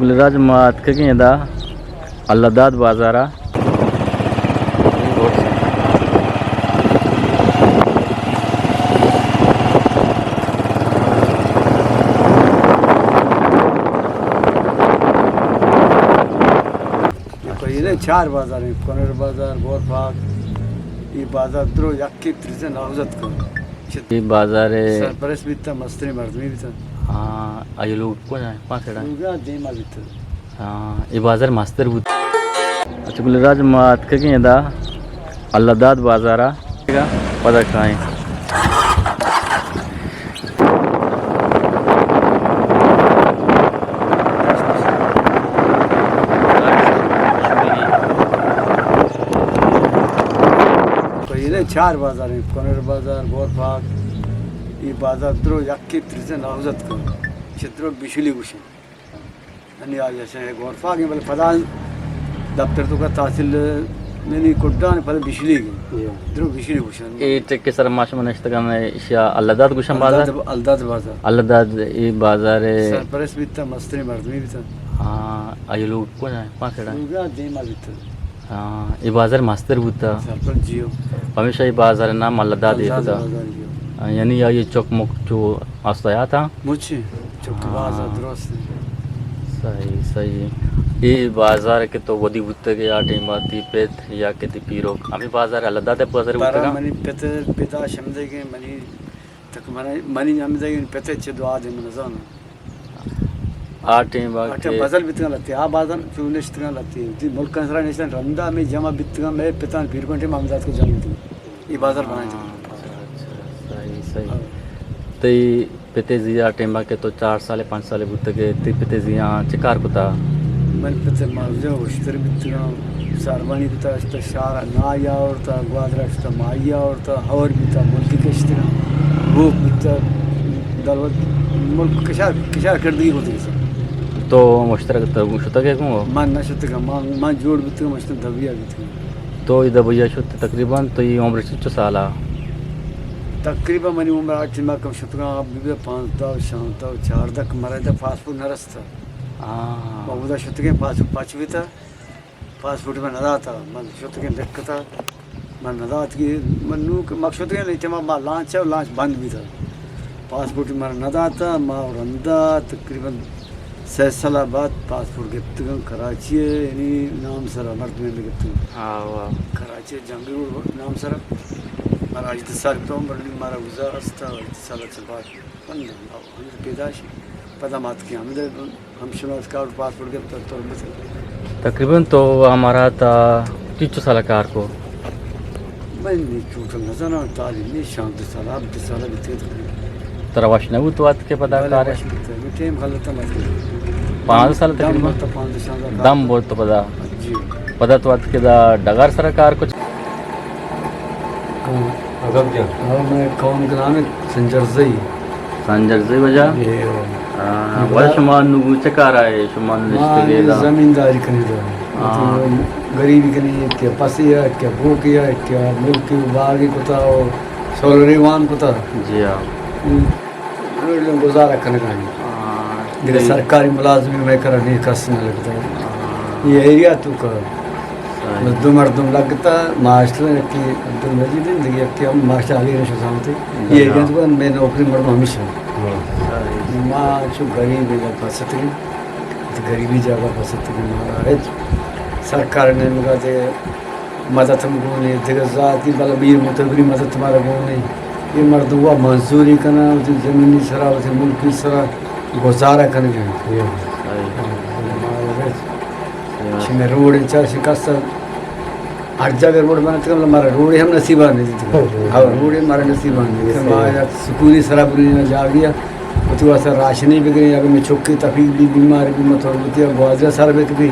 گل راج، ما اتکگیں ادا اللہ داد بازار ءَ۔ یہ چار بازار ہیں، کنر بازار، گورفاک، یہ بازار درو یکی تریزن ناوزت کن۔ یہ بازار ہے۔ سرپرست بیتا، مستری مردمی بیتا۔ ہاں، آئی لوگ کو جائیں، پاس کھڑا ہے۔ لوگا دیما بیتا۔ ہاں، یہ بازار مستر بود۔ اچھا، گل راج، ما اتکگیں ادا اللہ داد بازار ءَ۔ پدا کائیں۔ تو یہ چار بازار ہیں، کنر بازار، گورفاک، یہ بازار درو یکی تریزن ناوزت کن۔ چترو بشلی گوشن۔ انی آئی اسے گورفاگیں، بلے پدا دفتر تو کا تحصیل نی کڈان، پدا بشلی گی۔ یا۔ درو بشلی گوشن۔ اے ٹک سر ما شما نشتگان، اشیا اللہ داد گوشن بازار؟ اللہ داد، اللہ داد بازار۔ اللہ داد، اے بازار ہے۔ سرپرست بیتا، مستری مردمی بیتا۔ ہاں، آئی لوگ کو جائیں، پاس کھڑا ہے۔ لوگا دیما بیتا۔ ہاں، اے بازار مستر بوتا۔ سرپد جیو۔ پمیشا اے بازار نام اللہ داد اللہ داد بوتا۔ بازار جیو۔ ہاں، یعنی یا یہ چک مک چو آستایا تھا۔ مچی چک ہاں۔ بازار درست ہے۔ صحیح، صحیح۔ اے بازار کہ تو ودی بوتگے آ ٹائم تی پت یا کہ تی پیروک۔ ہمیں بازار اللہ داد بازار بوتگا۔ منی پت پتا شمدے کے منی تک منی، منی ہمدے پت چھ دعا دے من زاناں۔ آ ٹیم آ آ ٹیم کہ بزل بیتگاں لہتے، آ بازار چو نشتگاں لہتے۔ وتی ملکاں سرا نشتن رندا ہمے جمع بیتگاں، مئے پتان پیرکن ٹیم ہمدات کو جمع بیتگاں۔ اے بازار بنائیں۔ اچھا، اچھا، صحیح، صحیح۔ ہاں۔ تئی پتے زی آ ٹیم آ کہ تو چار سال، پانچ سال بوتگے، تئی پتے زی آ چہ کار کتا؟ من پتے مازیاں اشتر بیتگاں، ساربانی کتا، اشتا شہر ءَ نائی آورتا، گوادر ءَ اشتا مائی آورتا، ہور بیتا ملکی کشتگاں، بوک بیتا، دلوت ملک کشار، کشار کردگی کتگی سر۔ تو مشترک تو شتگ ہے گوں؟ من نہ شتگاں، من، من جوڑ بیتگاں، مشتن دبیا بیتگاں۔ تو ادا بیا شت تقریباً تو یہ عمر چچو سالا؟ تقریباً منی عمر آ ٹیم آ کم شتگاں، آپ بی پانزدہ، شانزدہ، چاردہ کہ مرا ادا پاسپورٹ نہ رستا۔ ہاں۔ ما اودا شتگیں پاسپورٹ پچ بیتا۔ پاسپورٹ من نداتا، من شتگیں لکھتا، من نداتگی، من نوں کہ مک شتگیں، اے ٹائما ما لانچ ءَ، لانچ بند بیتا۔ پاسپورٹ من نداتا، ما رندا تقریباً سہ سال بعد پاسپورٹ گپتگاں کراچی ءَ، یعنی نام سرا مردمے گپتگاں۔ ہاں، واہ۔ کراچی ءَ جنگی روڈ نام سرا، مارا ہژدہ سال تو عمر، مارا ویزا ہستا، ہژدہ سال چہ بعد بند ہم پیدائش، پدا مات کی ہمدے ہم شناس کارڈ پاسپورٹ گپت تربت۔ تقریباً تو ہمارا تا چیچو سال کار کو؟ من نی چوٹ نزاناں، تعلیم نی شانزدہ سال، ہبدہ سال بیتے تقریباً۔ ترا وش نہ بوت وقت کے پدا بلے کار؟ وش بوت، ٹیم غلط مت۔ پانزدہ سال دم تقریباً؟ بوت پانزدہ سال دم بوت پدا؟ جی۔ پدا تو وقت کے دا ڈگار سر کار کچھ؟ ہاں۔ اگب جان۔ ہاں، میں قوم کے نام ہے سنجر زئی۔ سنجر زئی وجہ؟ یہ ہاں، بڑا وجہ شما نو چہ کار آئے، شما نو ما نشتگے دا؟ زمینداری کنی دا۔ ہاں۔ تو غریبی کنی، کہ پسی ہے، کہ بوکی ہے، کہ ملکی باغی کتا اور سولری وان کتا۔ جی ہاں۔ ہم، گزارا کنگانی۔ ہاں۔ دیگه صحیح۔ سرکاری ملازمی میں کرا نہیں کس نہ لگتا۔ ہاں۔ یہ ایریا تو کا۔ صحیح۔ بس دو مردم لگتا، ماسٹر یکی عبدالمجید ہیں، دیگه یکی ہم ماسٹر علی رشید سامتے۔ جی یہ ہاں۔ ایریا تو کا، میں نوکری مردم ہمیشہ۔ ہاں۔ ما چو غریب ہے، پستگی۔ غریبی جاگہ پستگی مارا ہے۔ سرکار نے مگا دے مدد ہم گونے، دگہ ذاتی بلہ بیر متبری مدد مارا گونے۔ یہ مردم وا مزدوری کنا، وتی زمینی سرا، وتی ملکی سرا گزارہ کنگے۔ یہ۔ شمے روڈ چار شکست، ہر جگہ روڈ بنت، مارا روڈ ہم نصیبہ نہیں دیتا۔ ہاں، روڈ مارا نصیبہ نہیں دیتا۔ ما یا سکونی سرا بنی جاگیا، وتی واسطہ راشنی بگریں، اگر میں چکی تفیق بھی بیمار بھی متور بتی، گوازی سر بک بھی۔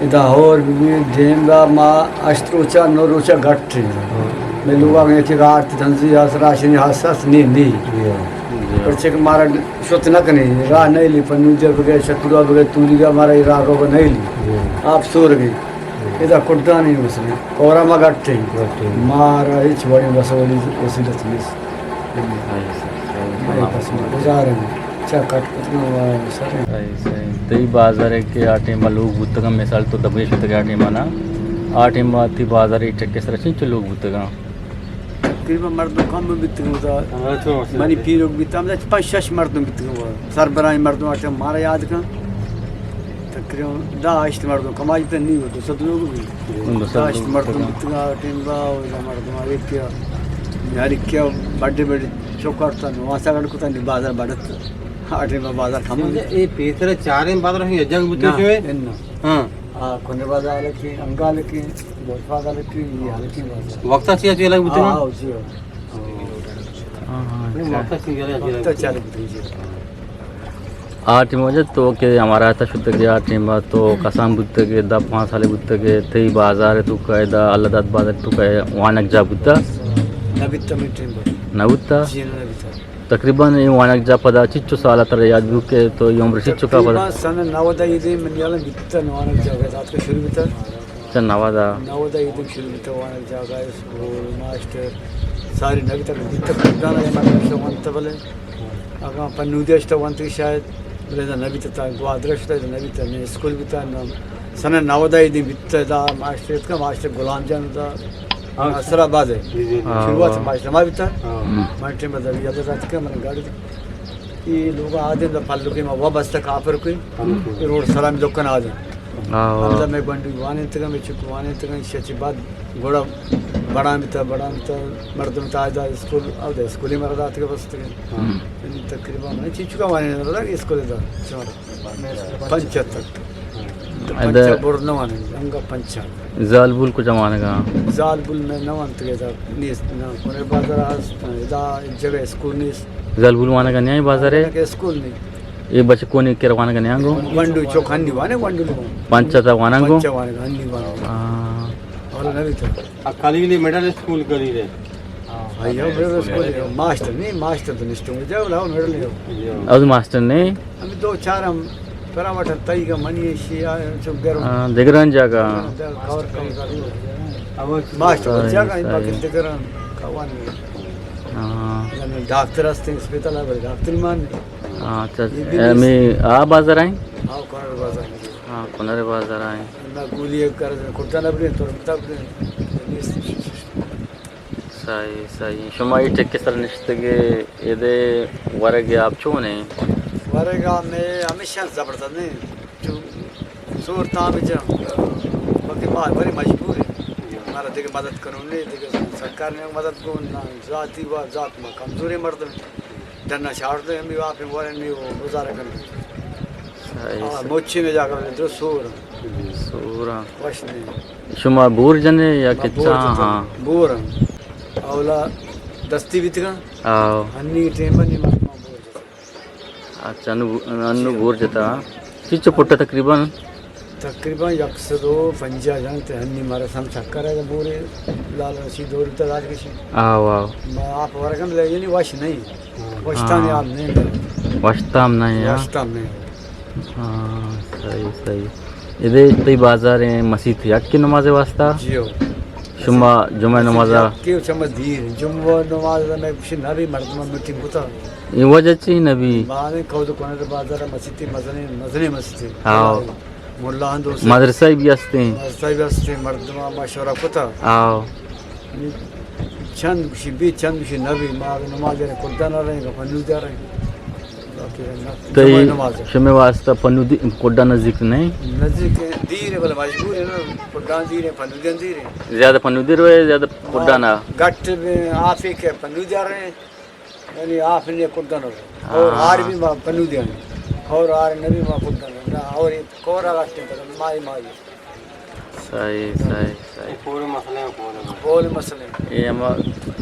ادا ہور بہ بی، ڈیم دا ما ہشت روچا، نو روچا گٹ ایں۔ ہاں۔ مئے لوگا یکے آرت تنزی ہست، راشنی ہست ہست، نی، نی۔ جی ہاں۔ پرچہ کہ مارا شت نہ کنے، راہ نہ لی، پنوجہ بگئے، شکروا بگئے، توریگا مارا یہ راہ روگا نہ لی۔ جی ہاں۔ آپ سور گئے۔ جی۔ ادا کڈانی مسئلہ۔ اور ہم گٹ ایں۔ گٹ ایں۔ مارا ہچ بڑی وسولی وسیلت نیست۔ ہاں، صحیح، صحیح۔ بس گزارن۔ چا کٹ کت کن و سر۔ صحیح، صحیح۔ تئی بازار ءَ کہ آ ٹائم ءَ لوگ بوتگاں، مثال تو دبئی شتگ آ ٹائم ءَ نا، آ ٹائم ءَ تئی بازار ءِ چک ءِ سر ءَ چنچو لوگ بوتگاں؟ تقریباً مردم کم بیتگاں، منی پیرک بیتگ، ہمدا پنچ شش مردم بیتگاں، سربراہیں مردم آ ٹائم مارا یاد کن۔ تقریباً دہ ہشت مردم کمائی بیتگ، نی دو سد لوگ بیتگ۔ دو سد دہ ہشت لوگ مردم بیتگ۔ بیتگ آ ٹائم با، و مردم آ یکے، ہر یکے بڈے بڈے چوکاٹ تا، نواسا گڑ کتا، نی بازار بڑت۔ آ ٹائم با بازار کم بیتگ۔ اے پیسر چاریں بازار ہی جنگ بوتگ نا، چوئے؟ اناں۔ ہاں۔ آ، کنے بازار الگیں، انگا الگیں، بوشفاگ الگیں، یہ الگیں بازار۔ وقتا چیا چیا الگ بوتگ؟ ہاں، ہاں، جی، ہاں۔ ہاں، ہاں، اچھا۔ وقتا چیا الگ بوتگ، جی۔ آ ٹائم ءَ تو کہ امارات ءَ شتگ ئے، آ ٹائم ءَ تو کسان بوتگ ئے، دہ پانچ سالے بوتگ ئے، تئی بازار ءِ توکا، ادا اللہ داد بازار ءِ توکا وانگجاہ بوتگ؟ نہ بیتگ منی ٹائم ءَ۔ نہ بوتگ؟ جی، نہ بیتگ۔ تقریباً اے وانگجاہ پدا چنچو سال ءَ ترا یاد بوت کہ تو اے عمر چنچکا پدا؟ تقریباً سن نود ءَ ایدیں منی ہیال ءَ بیتگ وانگجاہ ءَ، دات کہ شروع بیتگ۔ اچھا، نود ءَ۔ نود ءَ ایدیں شروع بیتگ وانگجاہ ءَ، اسکول، ماسٹر، ساری نہ بیتگ، بیتگ کردان ءَ مدرسہ ونت بلے۔ اگاں پنودی ءَ شتہ ونتگ شاید، بلے ادا نہ بیتہ، تا گوادر ءَ شتہ، ادا نہ بیتہ، نہ اسکول بیتہ، نہ سن نود ءَ ایدیں بیتہ، ادا ماسٹر اتکہ، ماسٹر غلام جان ادا، ہاں۔ سرا بازے۔ جی، جی، جی۔ ہاں، شروعات ہاں۔ ماسٹر ما بیتہ۔ ہاں۔ من ٹائم ءَ دبی ادا اتکہ، من گاڑی اے لوگ آدم دا پلو کہ ما وابستہ کافر کوئی۔ پلو کوئی۔ اے روڈ سلام دکان آدم۔ ہاں، ہاں۔ ہمدا میں گونڈو وانینتگاں، میں چک وانینتگاں، شچی بعد گڑا بڑا بیتا، بڑا بیتا، مردم تا دا اسکول، او دا اسکولی مرا داتگا بستگا۔ ہاں۔ یعنی تقریباً میں چی چکا وانینتگاں اسکول دا، چون۔ پنچ تک۔ ادا پنچ بر نہ وانینت، انگا پنچ۔ زالبول کجا وانگا؟ زالبول میں نہ وانتگے دا، نیست، نہ، کنے بازار است، ادا جگہ اسکول نیست۔ زالبول وانگا نیائی بازارے؟ کہ اسکول نہیں۔ اے بچکونی کر وانگا نیانگو؟ ونڈو چوک ہنی وانے، ونڈو لگو۔ پنچ تا وانگو؟ پنچ وانگا ہنی وانگو۔ ہاں۔ اور نہ بیتا۔ آ کلیلے مڈل اسکول کلیلے۔ ہاں، ہاں، مڈل اسکول ہے۔ ماسٹر نہیں، ماسٹر تو نشتوں جاؤ، لاؤ مڈل ہے۔ او ماسٹر نہیں؟ ہمیں دو چار ہم پرائیویٹ تئی کا منی ایشی آ، چو گرو۔ ہاں، دگران جاگہ۔ کور کم کر۔ ماسٹر صحیح، جاگہ، ان صحیح۔ باقی دگران کاوان۔ ہاں۔ یعنی ڈاکٹر ہستے، اسپتال ہے، بلے ڈاکٹر مان۔ ہاں، اچھا، یہ بھی اے، می آ بازار آئیں؟ ہاں، کنر بازار۔ ہاں، کنر بازار آئیں۔ نہ گولی ایک کر، کٹا نہ بڑے، تو رکھتا بڑے۔ صحیح، صحیح۔ شما اے ٹک ءِ سر نشتگے، ادے ورگ ءِ آپ چون ایں؟ ورگ ءِ آپ میں ہمیشہ زبردست ایں۔ چو زور تاں بجا، باقی ما بڑے مجبور ایں۔ مارا دگہ مدد کنون نے، دگہ سرکار نے مدد کو، نہ ذاتی و ذات ما کمزوریں مردم۔ ڈنا چارت ہمے آپ ورنی و گزارہ کنت۔ صحیح، آ، صحیح۔ مچی میں جاگہ درست سور۔ سور۔ وش نہیں۔ شما بور جنے یا ما کہ بور چاہ؟ جتن۔ ہاں۔ بور۔ اولا دستی بیتگا۔ آؤ۔ ہنی ٹیم نی ما بور جتن۔ اچھا، انو، انو جی۔ بور جتا۔ چچو پٹا تقریباً؟ تقریباً یک سد و پنجاہ جنت، ہنی مارا سم چکر ہے بورے، لال رشید دور تا داد کشی۔ آؤ، آؤ۔ ما آپ ورگم لے یعنی وش نہیں۔ وشتانی ہاں۔ آپ نہیں۔ وشتام نہیں، ہاں۔ وشتام نہیں۔ ہاں، صحیح، صحیح۔ ادے تئی بازار مسیت یک کی نماز واسطہ؟ جی ہو۔ شما جمعہ نماز؟ مسیت یک کی چمہ دیر، جمعہ نماز میں کچھ نبی مردم میٹنگ کتا۔ یہ وجہ چی نبی؟ مانے کود کنر بازار مسیت مزنے، مزنے مسیت۔ ہاں۔ ملا ہم دوست۔ مدرسہ بھی ہستے ہیں۔ مدرسہ بھی ہستے ہیں، مردم مشورہ کتا۔ آؤ۔ چند گوشی بی، چند گوشی نبی، ما اگہ نماز ءَ کڈا نہ رہیں، گپا نو دے رہیں۔ باقی نہ، تئی جمعہ نماز۔ شمے واسطہ پنودی کڈا نزدیک نہیں؟ نزدیک دیر ہے، بلے مجبور ہے نا، کڈا دیر ہے، پنودی دیر ہے۔ زیادہ پنودی روئے، زیادہ کڈا نہ؟ گٹ میں آپ ایک ہے، پنودی رہے۔ یعنی آپ نے کڈن ہو۔ اور ہاں۔ آر بھی ما پنو دیاں۔ اور آر نبی ما کڈن ہو۔ نا، اور یہ کورا رکھتے ہیں، مائی مائی۔ صحیح، صحیح، صحیح۔ کور مسئلے ہیں، کور مسئلے۔ یہ اما،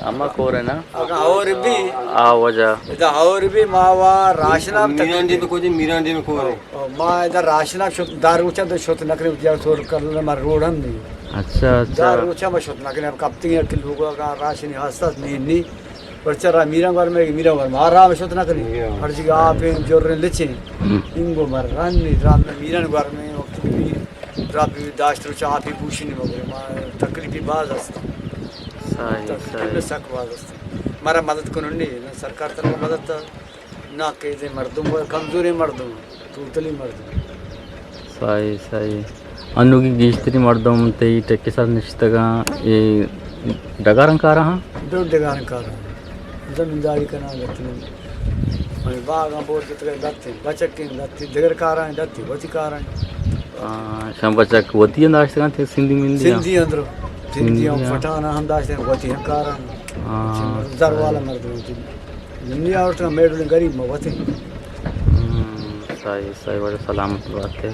اما کور ہے نا؟ اگر اور بھی۔ آ وجہ۔ ادا اور بھی ماوا راشن آپ میران ڈیم میں کوئی، میران ڈیم میں کور ہے۔ اور ما ادا راشن آپ شت، دار روچا تو شت نکرے، یا سور کر لے، ما روڈ ہم نہیں۔ اچھا، اچھا۔ دار روچا ما شت نکرے، اب کب تک ہے کہ لوگ اگر راشن ہستا نہیں، نہیں۔ پرچا را میران گور میں، میران گور ما را شت نہ کنی۔ ہر جگہ آپ ہیں، جور لچے۔ ہم۔ انگو مر رن نہیں، را میران گور میں وقت بھی، را بھی داشت روچا آپ ہی پوشی نہیں مگر، ما تکلیفی باز است۔ صحیح، تکلیف صحیح۔ سک باز است۔ مارا مدد کنن نہیں، نہ سرکار طرف مدد تا، ناکیزیں مردم، کمزوریں مردم، توتلی مردم۔ صحیح، صحیح۔ انوگی گیشتری مردم تئی ٹکی سر نشتگاں، اے ڈگارن کارا ہاں؟ دو ڈگارن کارا ہاں۔ زمینداری کناں لتیں۔ من باغاں بور جتگے لتیں، بچکیں لتیں، دگر کاراں لتیں، وتی کاراں۔ آ، شما بچک وتی ہم داشتگاں تئی سندھی مندھی ہاں؟ سندھی اندر، سندھی ہم سندھی ہاں۔ پٹھان ہم داشتگاں، وتی ہم کاراں۔ آ، زر والا صحیح۔ مردم تئی۔ نی آورتگاں میڈلیں غریب ما وتیں۔ ہم، صحیح، صحیح، وڑ سلامت بات ہے۔